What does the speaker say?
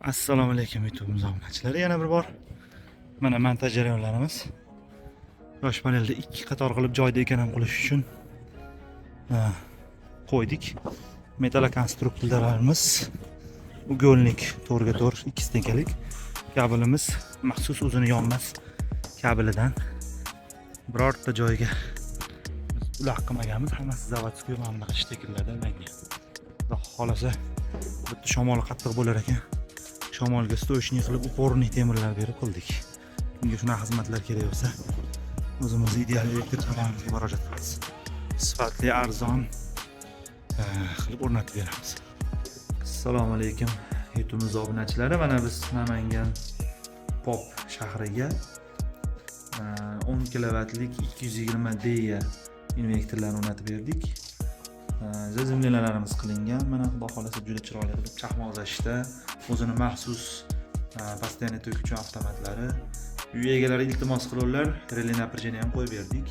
Assalomu alaykum, YouTube'imiz obunachilari. Yana bir bor mana montaj jarayonlarimiz. Yosh panelda ikki qator qilib joyda ekonom qilish uchun qo'ydik. Metallkonstruktorlarimiz угольник, to'rtga to'rt, ikki стенка lik kabelimiz maxsus o'zini yonmas kabelidan, birorta joyga biz ulaq qilmaganmiz, hammasi заводской, mana bunaqa штекер lardan ulangan. Xudo xohlasa, bitta shamoli qattiq bo'lar ekan, shamolga стоечный qilib, упорный temirlar berib qildik. Kimga shunaqa xizmatlar kerak bo'lsa, o'zimizni Ideal Elektr salonimizga murojaat qilasiz. Sifatli, arzon qilib o'rnatib beramiz. Assalomu alaykum, YouTube'imiz obunachilari. Mana biz Namangan Pop shahriga 10 kilovatlik 220 Deye invertorlarni o'rnatib berdik. Заземления larimiz qilingan. Mana, xudo xohlasa, juda chiroyli qilib chaqmoqlashda o'zini maxsus постоянный tok uchun avtomatlari. Uy egalari iltimos qiluvlar, реле напряжение ham qo'yib berdik.